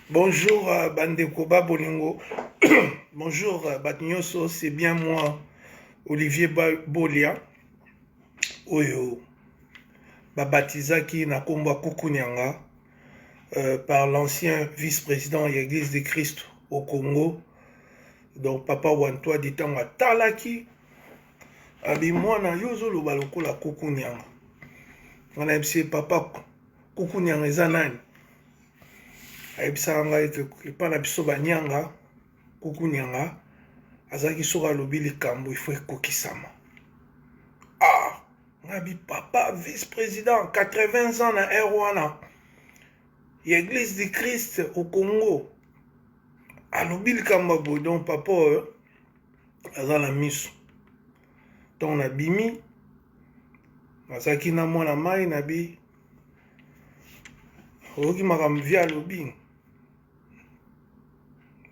Bonjour bandeko ba bolingo. Bonjour bato nyonso, c'est bien moi Olivier Bolia oyo babatizaki na nkombo ya Kukunyanga par l'ancien vice-président ya Église de Christ au Congo, donc papa Wantwadi. Ntango atalaki abi: "Mwana yo ozoloba lokola Kukunyanga." Nga nayebisi ye: "Papa, Kukunyanga eza nani?" Ayebisaka ngai ete epai na biso banyanga, Kukunyanga azalaki soki alobi likambo, ifo ekokisama. Ah, ngabi: "Papa vice président, 80 ans na ère wana ya Église du Christ au Congo, alobi likambo ya boye." Donc papa oyo aza na miso. Ntongo nabimi, nazalaki na mwana mai, nabi: "Oyoki makambo vieux alobi?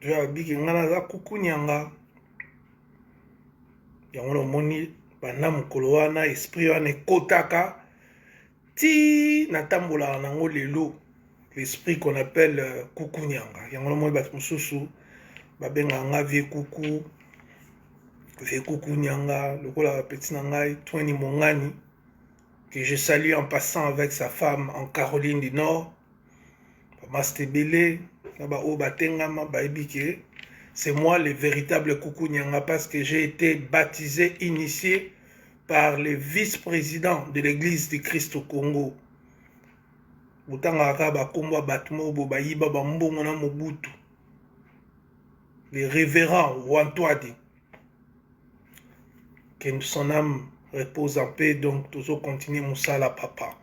Vieux alobiki ngai naza Kukunyanga." Yango namoni banda mokolo wana, esprit wana ekotaka ti natambolaka nango lelo, l'esprit qu'on appelle Kukunyanga. Yango namoni bato mosusu babengaka nga vieux Kuku, vieux Kukunyanga, lokola bapeti na ngai Tweni Mongani, que je salue en passant, avec sa femme en Caroline du Nord, bamaster ebele na baoyo batengama bayebi ke c'est moi le véritable Kukunyanga, parce que j'ai été baptisé, initié par le vice-président de l'Église du Christ au Congo. Botangaka kaka bakombo ya bato moko bo bayiba bambongo na Mobutu, le révérend Wantwadi, que son âme repose en paix. Donc tozocontinue mosala papa.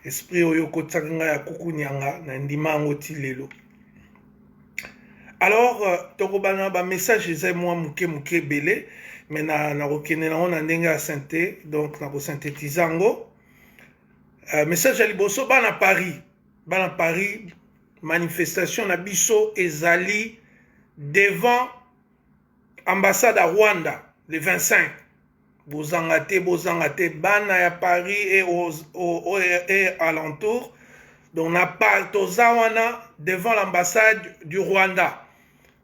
Esprit oyo okotisaki ngai ya Kukunyanga, na ndima yango ti lelo. Alors tokobanda na bamessage, eza mwa moke moke ebele, mais nakokende nango na ndenge ya synthé, donc nakosynthétise yango. Message ya liboso, bana Paris, bana Paris, manifestation na biso ezali devant ambassade ya Rwanda le 25. Bozanga te, bozanga te, bana ya Paris et alentour. Donc na toza wana devant l'ambassade du Rwanda.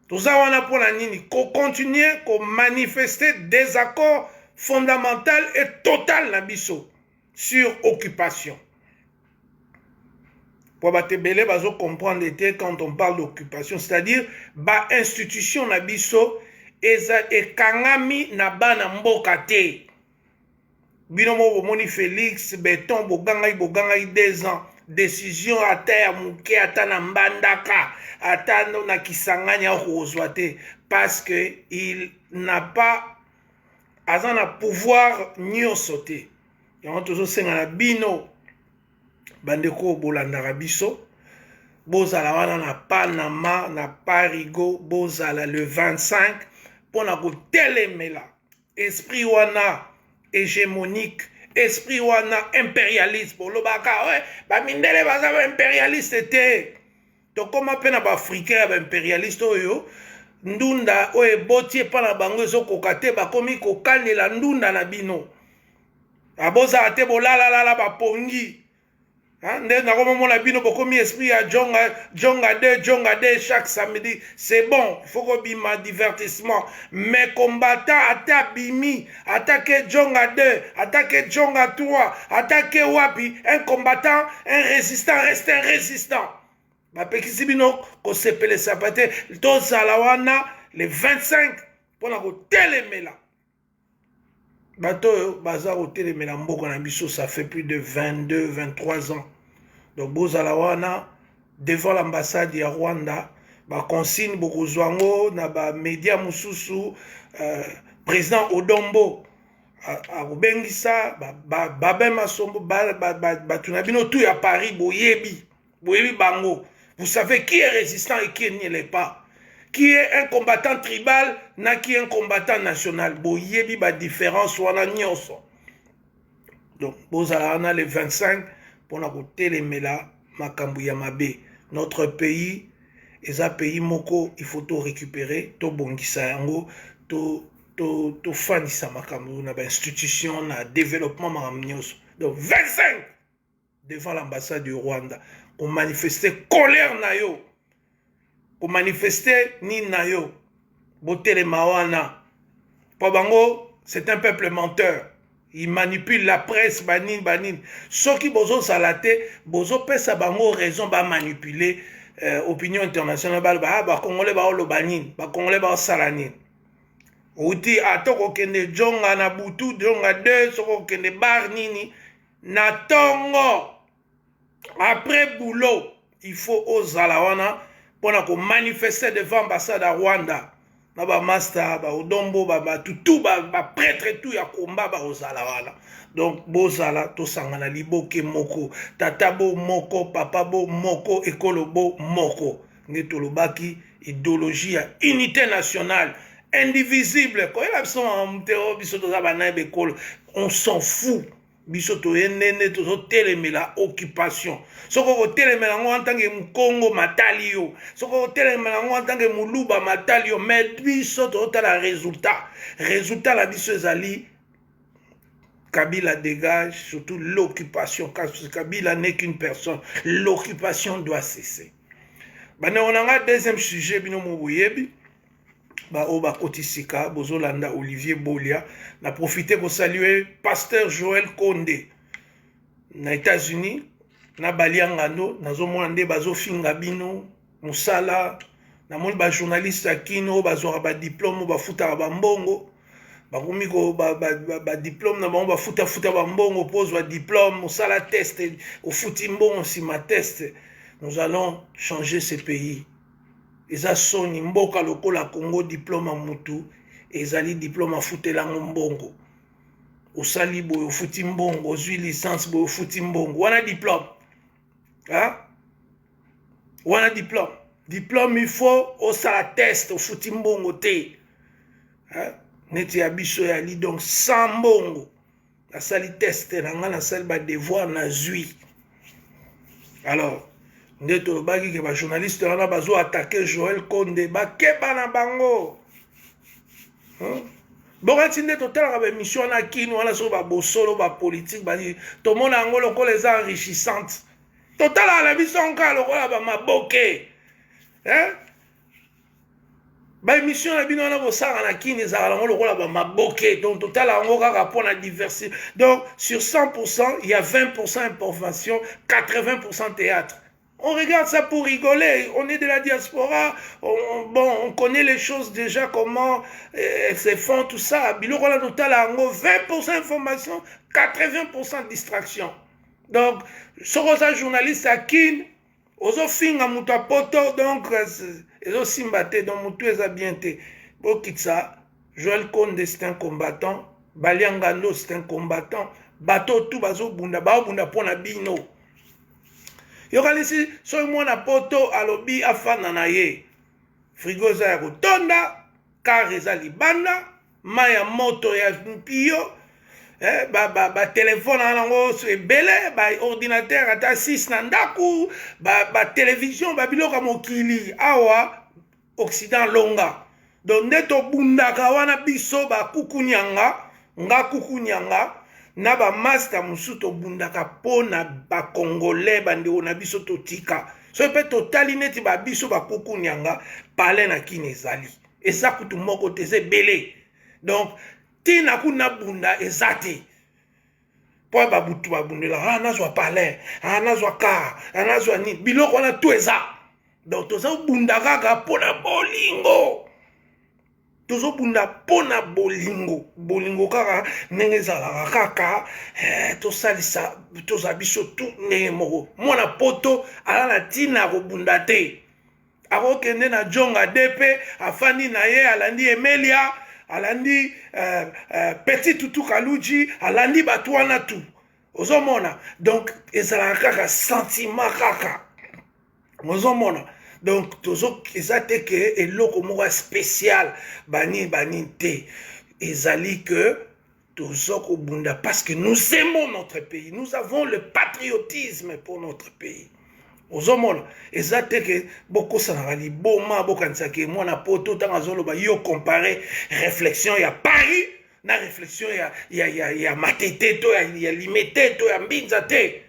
Toza wana mpona nini? Kocontinue komanifester désaccord fondamental et total na biso sur occupation, po bato ebele bazocomprendre te. Quand on parle d'occupation, c'est-à-dire bainstitution na biso eza ekangami na bana mboka te. Bino moko bomoni Félix Beton, bogangaki, bogangaki 2 ans, décision ata ya moke, ata na Mbandaka, ata na Kisangani, akozwa te, parce que il n'a pas, aza na pouvoir nyonso te. Yango tozosenga na bino, bandeko bolandaka biso, bozala wana na Panama, na Parigo, bozala le 25 mpona kotelemela esprit wana hégémonique, esprit wana impérialiste. Bolobaka bamindele baza baimpérialiste te. Tokóma mpe na baafricain ya baimpérialiste oyo ndunda oyo eboti epa na bango ezokoka te, bakomi kokanela ndunda na bino. Abozala te, bolalalala bapongi nde nakomomona bino bokomi esprit ya jonga jonga de jonga de chaque samedi. C'est bon, il faut kobima, divertissement, mais combattant ata abimi, ata ke jonga 2, ata ke jonga 3, ata ke wapi, un combattant, un résistant reste un résistant. Bapekisi bino kosepelesa pa te. Tozala wana le 25 mpona kotelemela bato oyo baza kotelemela mboka na biso. Ça fait plus de 22 23 ans. Donc bozala wana devant l'ambassade ya Rwanda. Baconsigne bokozwa yango na bamédia mosusu. Président Odombo akobengisa Babin Masombo, bato na bino tu ya Paris, boyebi, boyebi bango. Vous savez qui est résistant et qui ne l'est pas, qui est un combattant tribal na qui est un combattant national. Boyebi badifférence wana nyonso. Donc bozala wana le 25 mpona kotelemela makambo ya mabe. Notre pays eza pays moko, il faut to récupérer, tobongisa yango, tofandisa makambo na bainstitution, na développement, makambo nyonso. Donc 25 devant l'ambassade du Rwanda, komanifeste colère na yo. Komanifeste nini na yo, botelema wana mpo bango, c'est un peuple menteur, il manipule la presse, banini banini. Soki bozozala te, bozopesa bango raison bamanipuler opinion internationale. Baloba: "Ah, Bacongolais baoloba nini? Bacongolais baosala nini?" Outi ata kokende jonga na butu, jonga 2, soki okende bar nini na ntongo après boulot, il faut ozala wana mpona komanifester devant ambassade ya Rwanda na bamaster, baodombo, batutu, baprêtre, tu ya komba bakozala wana. Donc bozala, tosangana liboke moko, tata bo moko, papa bo moko, ekolo bo moko. Nde tolobaki idéologie ya unité nationale indivisible. Koyela biso te, o biso toza bana bekolo, on s'en fout. Biso toye ndende tozotelemela occupation. Soki okotelemela yango en tant que Mokongo, matali yo. Soki okotelemela yango en tant que Moluba, matali yo. Mais biso tozotala résultat. Résultat na biso ezali Kabila dégage, surtout l'occupation. Kabila n'est qu'une personne, l'occupation doit cesser. Bandeko na nga, deuxième sujet, bino mo boyebi, baoyo bakoti sika, bozolanda Olivier Bolia. Na profite kosaluer pasteur Joel Konde na États-Unis na baliangando. Nazomona nde bazofinga bino mosala. Namoni bajournaliste ya kino oyo bazwaka badiplôme, oyo bafutaka bambongo, bakomi badiplôme na bango, bafutafuta bambongo mpo ozwa diplôme. Mosala test, ofuti mbongo nsima test. Nous allons changer ce pays. Eza soni, mboka lokola Congo, diplôme ya mutu ezali diplôme afutelango mbongo. Osali boye, ofuti mbongo, ozwi licence boye, ofuti mbongo. Wana diplôme, ha? Wana diplôme? Diplôme, il faut osala test, ofuti mbongo te. Neti ya biso yali donc sans mbongo. Nasali test na ngai, nasali badevoir, nazwi. Alors nde tolobaki ke bajournaliste wana bazoattaquer Joel Konde, bakeba na bango. Bokati nde totalaka baémission wana kini wana, soki babosolo bapolitique bani, tomona yango lokola eza enrichissante. Totalaka na biso nka lokola bamaboke. Baémission na bino wana bosala na kini ezalaka yango lokola bamaboke. Donc totala yango kaka mpona diversité. Donc sur 100, il y a 20 information, 80 théâtre. On regarde ça pour rigoler. On est de la diaspora. Bon, on connaît les choses déjà, comment elles se font, tout ça. Biloko wana totala yango 20 information, 80 distraction. Donc, soki oza journaliste ya kine, ozofinga moto ya poto, donc ezosimba te. Donc motu eza bien te. Bokitisa Joel Konde, c'est un combattant. Baliangando, c'est un combattant. Bato tu bazobunda, baobunda mpo na bino. Yokanisi soki mwana poto alobi afanda na ye, frigo eza ya kotonda, car eza libanda, mai ya moto ya mpio, batelefone wana yango ebele, baordinateur ata 6 na ndako, batelevizio, babiloko ya mokili awa Occident longa. Donc nde tobundaka wana, biso bakukunyanga, nga kukunyanga na bamaster mosusu, tobundaka mpo na Bacongolais, bandeko na biso. Totika soki mpe totali neti babiso bakukunyanga, palais na kini ezali, eza kutu moko te, eza ebele. Donc ntina kuna bunda eza te, mpo babutu babundela: "Ah, nazwa palais, ah, nazwa car, ah, nazwa nini." Biloko wana to eza. Donc tozobunda kaka mpo na bolingo, tozobunda mpo na bolingo, bolingo kaka ndenge ezalaka kaka. Tosalisa, tozala biso tu ndenge moko. Mwana poto aza na ntina ya kobunda te. Akokende na jonga de mpe afandi na ye, alandi Emelia, alandi Petit Tutu Kaluji, alandi bato wana tu ozomona. Donc ezalaka kaka sentiment kaka ozomona. Donc tozo, eza te ke eloko moko ya spécial, banini banini te. Ezali ke tozo kobunda parce que nous aimons notre pays, nous avons le patriotisme pour notre pays. Ozomona, eza te ke bokosanaka liboma, bokanisaka mwana poto ntango azoloba. Yo compare réflexion ya Paris na réflexion ya Matete to ya Limete to ya Mbinza te.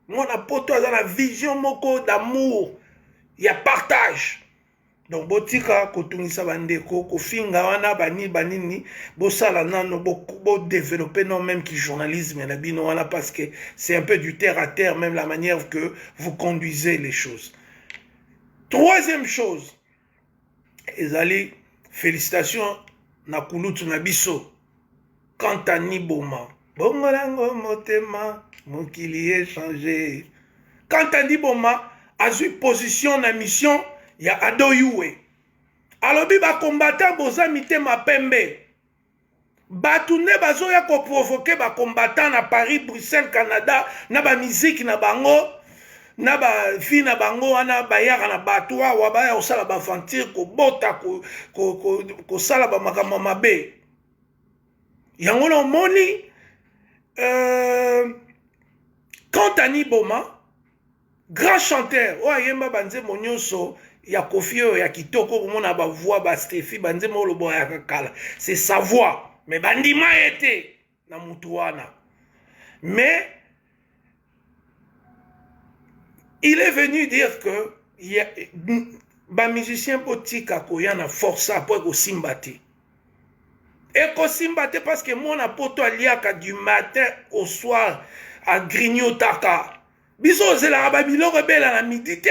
Mwana poto aza na vision moko d'amour, ya partage. Donc botika kotungisa bandeko, kofinga wana banini banini, bosala nano, bodeveloppe non même ki journalisme na bino wana, parce que c'est un peu du terre à terre, même la manière que vous conduisez les choses. Troisième chose, ezali félicitation na kulutu na biso Kantani Boma. Bongolango motema mokili échange. Kantani Boma azwi position na mission ya Ado Yuwe. Alobi bacombattant boza mitema pembe. Bato nde bazoya koprovoke bacombattant na Paris, Bruxelles, Canada, na bamiziki na bango, na bavi na bango wana. Bayaka na bato awa, baya kosala baaventure, kobota, kosala bamakambo mabe. Yango na omoni Kantani Boma, grand chanteur oyo ayemba banzembo nyonso ya Kofi oyo ya kitoko, komona bavoix bastefi, banzembo oyo loboyaka kala, c'est sa voix, mais bandima ye te na mutu wana. Mais il est venu dire que bamusicien botika koya na force po ekosimba te, ekosimba te, parce que mwana poto aliaka du matin au soir, agrignotaka. Biso ozelaka babiloko ebela na midi te.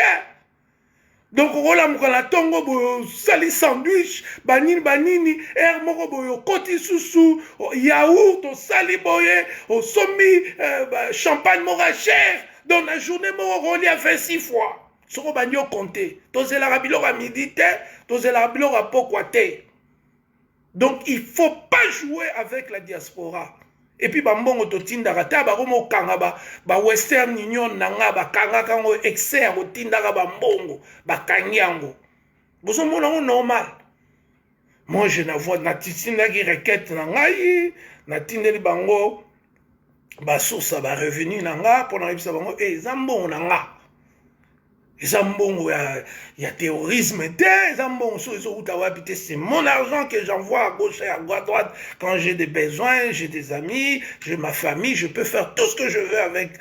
Donc okolamuka na ntongo boye, osali sandwich, banini banini, aire moko boye okoti susu yaourt, osali boye, osombi champagne moko ya cher. Donc na journée moko okolia 26 fois soki obandi okonte. Tozelaka biloko ya midi te, tozelaka biloko ya pokwa te. Donc il faut pas jouer avec la diaspora. Et puis bambongo totindaka te, bakoma okanga ba Western Union na nga, bakangaka yango, excès ya kotindaka bambongo, bakangi yango. Bozomona yango normal. Moi je navo natindaki requête na ngai, natindeli bango basource ya barevenu na nga mpo na koyebisa bango e eza mbongo na nga, eza mbongo ya terrorisme te, eza mbongo so ezowuta wapi te. C'est mon argent que j'envoie à gauche et à droite quand j'ai des besoins. J'ai des amis, j'ai ma famille, je peux faire tout ce que je veux avec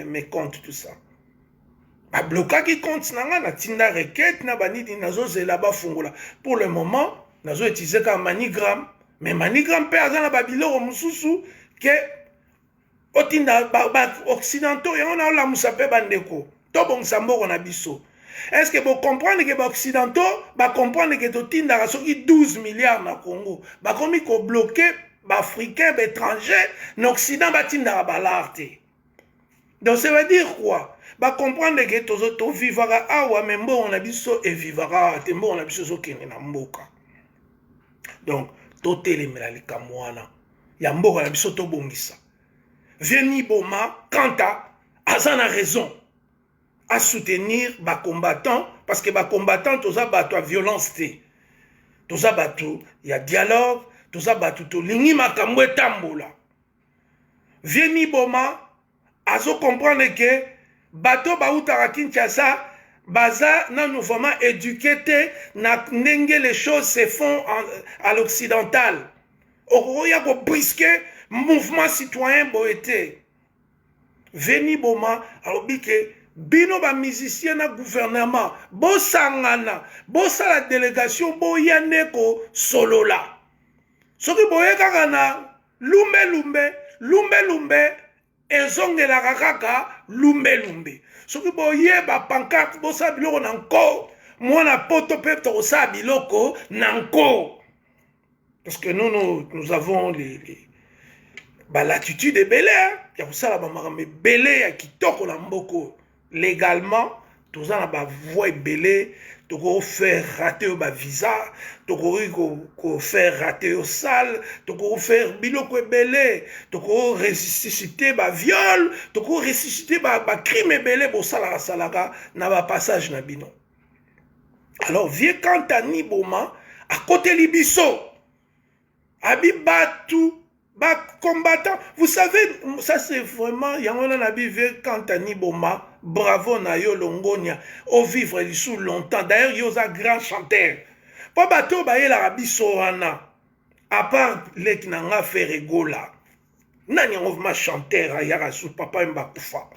mes comptes, tout ça. Bablokaki compte na nga, natinda requête na banini, nazozela bafungola. Pour le moment nazoutilize kaka MoneyGram, mais MoneyGram mpe aza na babiloko mosusu ke otinda baoccidentaux. Yango naolamusa mpe bandeko, tobongisa mboko na biso. Est ce que bocomprendre ke baoccidentaux bacomprendre ke totindaka soki 12 milliards na Congo, bakomi kobloke baafricain, baétranger na Occident batindaka balare te? Donc ça veut dire quoi? Bacomprendre ke tovivaka awa, me mbongo na biso evivaka awa te, mbongo na biso ezokende na mboka. Donc totelemela likambo wana ya mboka na biso, tobongisa. Vieni Boma Kanta aza na raison à soutenir bacombattant, parce que bacombattant toza bato ya violence te, toza bato ya dialogue, toza bato tolingi makambo etambola. Vieni Boma azocomprendre ke bato bautaka Kinshasa baza nanu vraiment éduqué te na ndenge les choses se font à l'occidental. Okoya kobrusquer mouvement citoyen boye te. Veni Boma alobi ke bino bamusicien na gouvernement bosangana, bosala délégation, boya nde kosolola. Soki boye kaka na lumbelumbe lumbelumbe, ezongelaka kaka lumbelumbe. Soki boye bapancarte, bosala biloko na nko, mwana poto mpe tokosala biloko na nko, parce que nous, nous, nous avons les balatitude ebele ya kosala bamakambo ebele ya kitoko na mboka. Légalement toza na bavoie ebele. Tokoki rater yo bavisa, tokoki kofaire rater yo sale, tokoki faire biloko ebele, tokoki ressusciter baviol, tokoki ressusciter bacrime ebele bosalaka salaka na bapassage na bino. Alors vieux Kantani Boma akoteli biso, abi batu bacombattant. Vous savez, ça c'est vraiment yango wana na bi vieux Kantani Boma, bravo na yo, longonia, ovivre lisusu longtemps. D'ailleurs yo oza grand chanteur, mpo bato oyo bayelaka biso wana, à part leki na nga Ferre Gola, nani yango vraiment chanteur ayaka su? Papa Yemba akufa.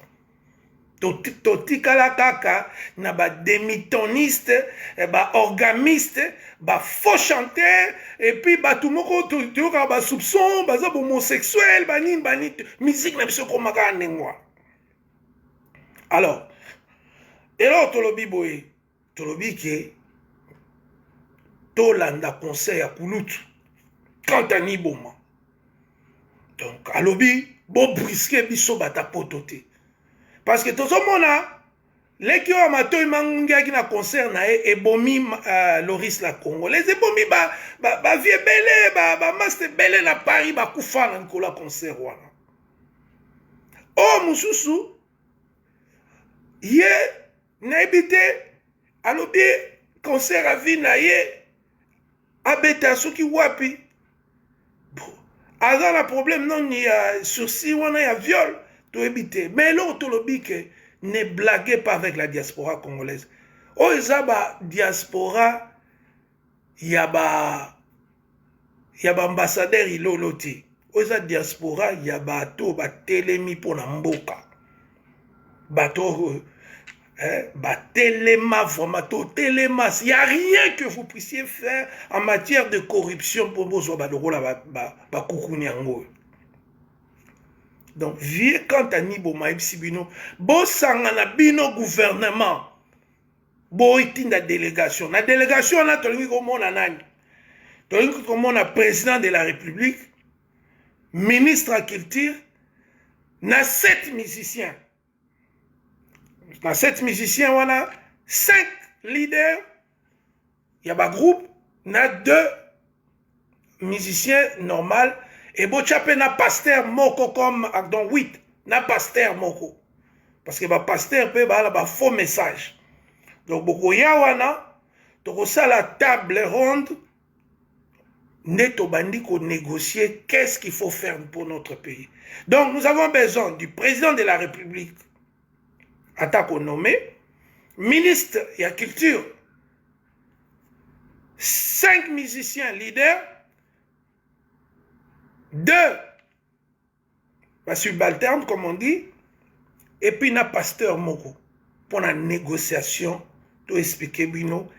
Totikala kaka na bademitoniste, baorgamiste, bafaux chanteur, et puis bato moko toyokaka basoupçon baza homosexuel, banini banini. Musique na biso ekomaka ndenge wana. Alors eloko tolobi boye, tolobi ke tolanda conseil ya kulutu Kantani Boma. Donc alobi bobrusquer biso bata poto te, parce que tozomona leki oyo matoi mangiaki na concert na ye ebomi Loris la Congolaise, ebomi bavie ebele, bamaster ebele na Paris bakufa na likolo ya concert wana. Oyo mosusu ye nayebi te, alobi concert avi na ye abeta soki wapi, aza na problème noni ya sursis wana ya viol, toyebi te. Mais eloko tolobi ke ne blaguez pas avec la diaspora congolaise. Oyo eza badiaspora ya baambassadeur ilolo te, oyo eza diaspora ya bato batelemi mpona mboka, bato oyo batelema vraiment. Totelema, y a rien que vous puissiez faire en matière de corruption mpo bozwa balokola bakukuni yango oyo. Donc vieux Kantani Boma ayebisi bino bosangana, bino gouvernement boetinda délégation. Na délégation wana tolingi komona nani? Tolingi komona président de la République, ministre ya culture na sept musiciens. Na sept musiciens wana, cinq leaders ya bagroupe na deux musiciens normal, ebotya mpe na pasteur moko, comme donc 8 na pasteur moko, parce que bapasteur mpe baa na bafaux message. Donc bokoya wana, tokosala table ronde nde tobandi konégocier qu'est-ce qu'il faut faire pour notre pays. Donc nous avons besoin du président de la République ata konommer ministre ya culture, cinq musiciens leaders, deux basubalterne comme on dit, et puis na pasteur moko mpona négociation. Toexpliquer bino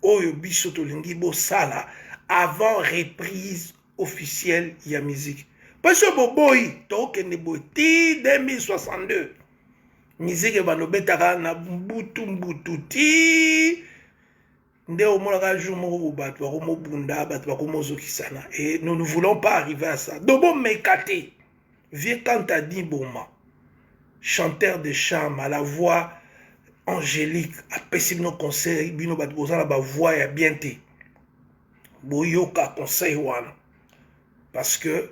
oyo biso tolingi bosala avant reprise officielle ya musique, parce que boboyi, tokende boye ti 2062. Musique ebanda obetaka na mbutu mbutu ti nde omonaka jour moko bato bakomobunda, bato bakomozokisana, et nous ne voulons pas arriver à ça. Donc bomeka te. Vieux Kantadi Boma, chanteur de charme à la voix angélique, apesi bino conseil. Bino bato boza na bavoix ya bien te, boyoka conseil wana, parce que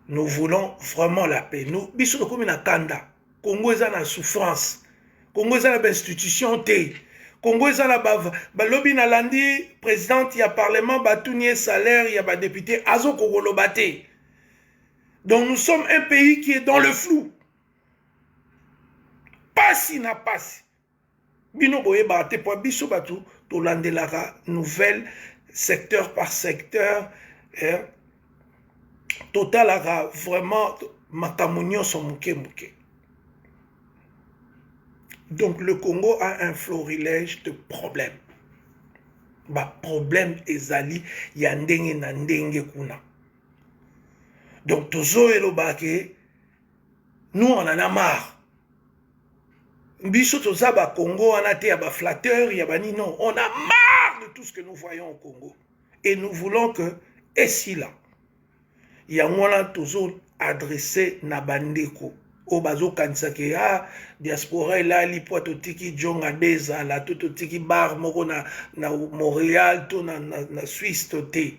nous voulons vraiment la paix. Nous, biso tokomi na kanda. Congo eza na souffrance, Congo eza na bainstitution te, Congo eza na balobi. Nalandi présidente ya parlement, batuni ye salaire ya badéputé, azokokoloba te. Donc nous sommes un pays qui est dans le flou, pasi na pasi. Bino boyebaka te, po biso bato tolandelaka nouvelle secteur par secteur, eh? Totalaka vraiment makambo nyonso moke moke. Donc le Congo a un florilège de problèmes, baproblème ezali ya ndenge na ndenge kuna. Donc tozoyeloba ke nous, on en a marre. Biso toza bacongo wana te ya baflatteur ya bani. Non, on a marre de tout ce que nous voyons au Congo et nous voulons que esila. Yango wana tozo adresser na bandeko oyo bazokanisa ke ah, diaspora elali po totiki jonga nde ezala to totiki bar moko na Montréal to na Suisse to te.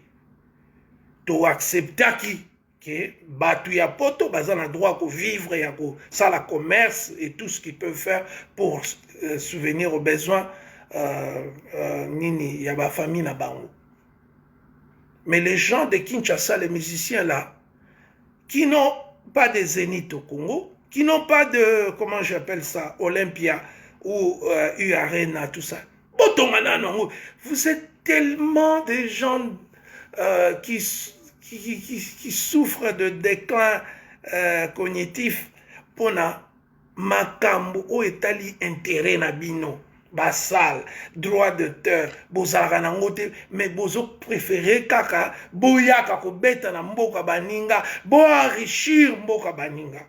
Toacceptaki ke bato ya poto baza na droit kovivre, ya kosala commerce et tout ce qu'ils peuvent faire pour subvenir aux besoins nini ya bafamille na bango. Mais les gens de Kinshasa, les musiciens là qui n'ont pas de Zénith au Congo, qui n'ont pas de, comment j'appelle ça, Olympia ou U Arena, tout ça, botonga nano. Vous êtes tellement des gens qui souffrent de déclin cognitif mpona. Makambo oyo etali interet na bino, ba salle, droit d'auteur bozalaka nango te, mais bozo preferer kaka boyaka kobeta na mboka baninga, bo enrichir mboka baninga.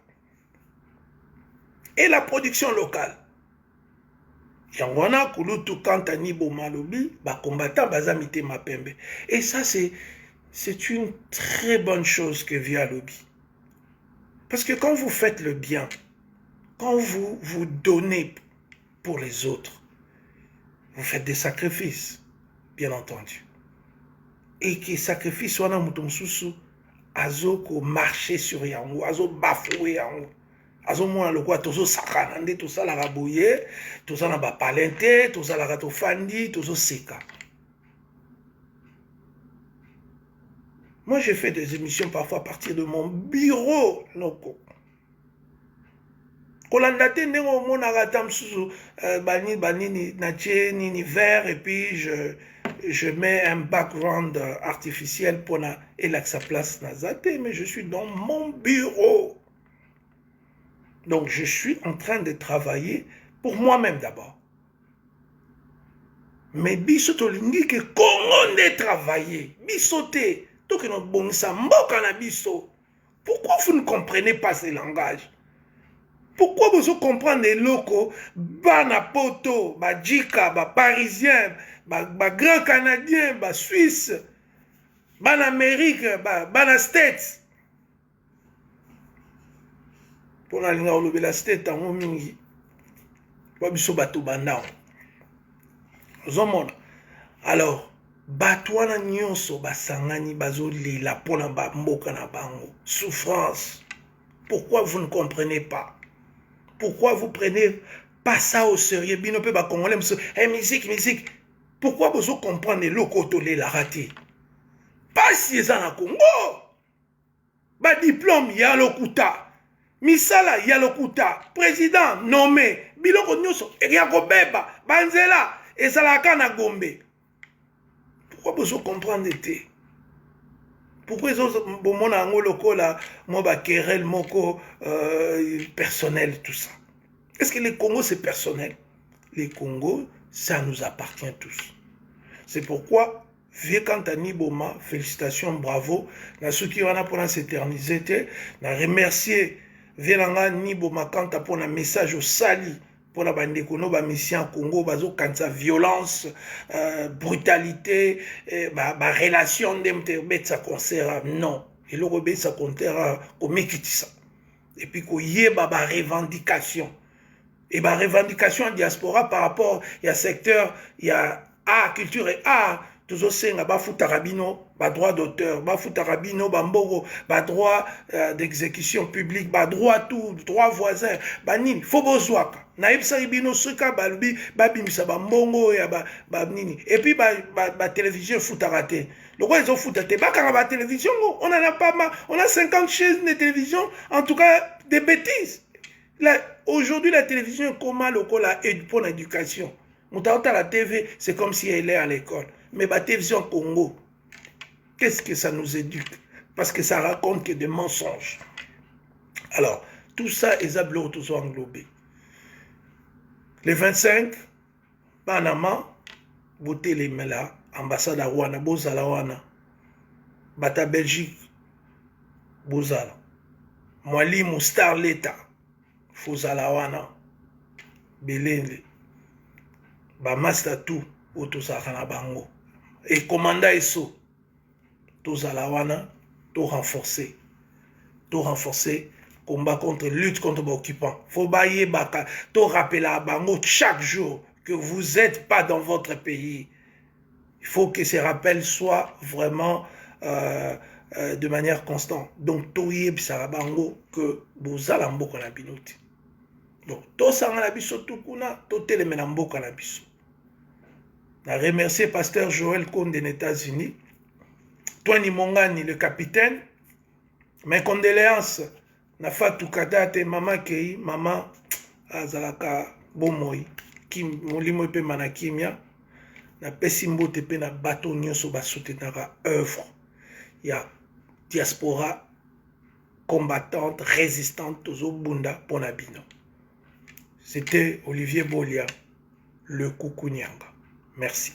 Et la production locale. Yango wana kulutu Kanta Niboma alobi ba combattants baza mitema pembe. Et ça c'est une très bonne chose que vieux alobi. Parce que quand vous faites le bien, quand vous vous donnez pour les autres, vous faites des sacrifices, bien entendu. Et que sacrifice wana moto mosusu azo ko marcher sur yango, azo bafouer yango. Azomona lokola tozosakana nde tosalaka boye, toza na bapalin te, tozalaka tofandi, tozoseka. Moi, je fais des émissions parfois à partir de mon bureau, noko. Kolanda te ndenge omonaka ata mosusu banini banini natie nini vert et puis je mets un background artificiel mpona elakisa place naza te, mais je suis dans mon bureau. Donc je suis en train de travailler pour moi-même d'abord. Mais biso tolingi ke Congo nde travailler, biso te tokende kobongisa mboka na biso. Pourquoi vous ne comprenez pas ce langage? Pourquoi vous comprendre eloko bana poto, ba jika, ba parisien, ba grand canadien, ba suisse, bana Amérique, bana States? Pona linga kolobela state yango mingi, po biso bato banda ozomona. Alors bato wana nyonso basangani bazolela mpona bamboka na bango, souffrance. Pourquoi vous ne comprenez pas? Pourquoi vous prenez pas ça au sérieux? Bino pe ba congolais mosusu, hey, musique, musique. Pourquoi bozo comprendre eloko oyo tolelaka te? Pasi eza na Congo. Ba diplôme ya lokuta, misala ya lokuta, président nommé, biloko nyonso ya kobeba, ba nzela ezalaka na Gombe. Pourquoi bozo comprendre te? Pourquoi ezo bomona yango lokola mwa ba querelle moko personnel, tout ça? Est-ce que le Congo c'est personnel? Le Congo, ça nous appartient tous. C'est pourquoi vieux Kanta Niboma, félicitations, bravo. Na soki wana pona s'éterniser te, na remercier vieux nanga Niboma Kanta pona message osali pona bandeko no ba mission Congo bazo kanisa violence, brutalité, ba relation nde mte betsa concert. Non, eloko betsa concert komikitisa. Et puis koyeba ba revendication. Et ba revendication en diaspora par rapport ya secteur ya art, culture et art, tozosenga bafutaka bino ba droit d'auteur, bafutaka bino ba mbongo, ba droit d'exécution publique, ba droit tout, droit voisin, ba nini, faut bozwaka. Nayebisaki bino soki balobi babimisa ba mbongo ya ba nini, et puis ba télévision efutaka te. Lokola ezofuta te, bakanga ba télévision ngo, on en a pas mal, on a 50 chaînes de télévision, en tout cas des bêtises. Là, aujourd'hui la télévision est comment lokola pour l'éducation. Moto la TV, c'est comme si elle est à l'école. Mais la télévision Congo, qu'est-ce que ça nous éduque? Parce que ça raconte que des mensonges. Alors, tout ça, ils ont tout ça englobé. Le 25, Panama, Botelemela, ambassade à Rwanda, Bozala wana, Bata Belgique, Bozala, Mwalimu Star Leta, Fozala wana, Belende, ba master tout, oyo tozalaka na bango. Et commanda eso, tozala wana, to renforcer. To renforcer combat contre, lutte contre l'occupant. Faut bayebaka, to rappeler à bango chaque jour que vous êtes pas dans votre pays. Il faut que ces rappels soient vraiment de manière constante. Donc toyebisaka bango que bozala mboka na bino te. Donc tosangana biso tukuna, totelemela mboka na biso. Na remercier pasteur Joël Konde des États-Unis, Tony Mongani le capitaine. Mes condoléances na Fatou Kadate, mama Kei, mama azalaka bomoi, kim molimo epema na kimia. Na pesi mbote pe na bato nyonso basoutenaka œuvre ya diaspora combattante, résistante, tozobunda pona bino. C'était Olivier Bolia, le Kukunyanga. Merci.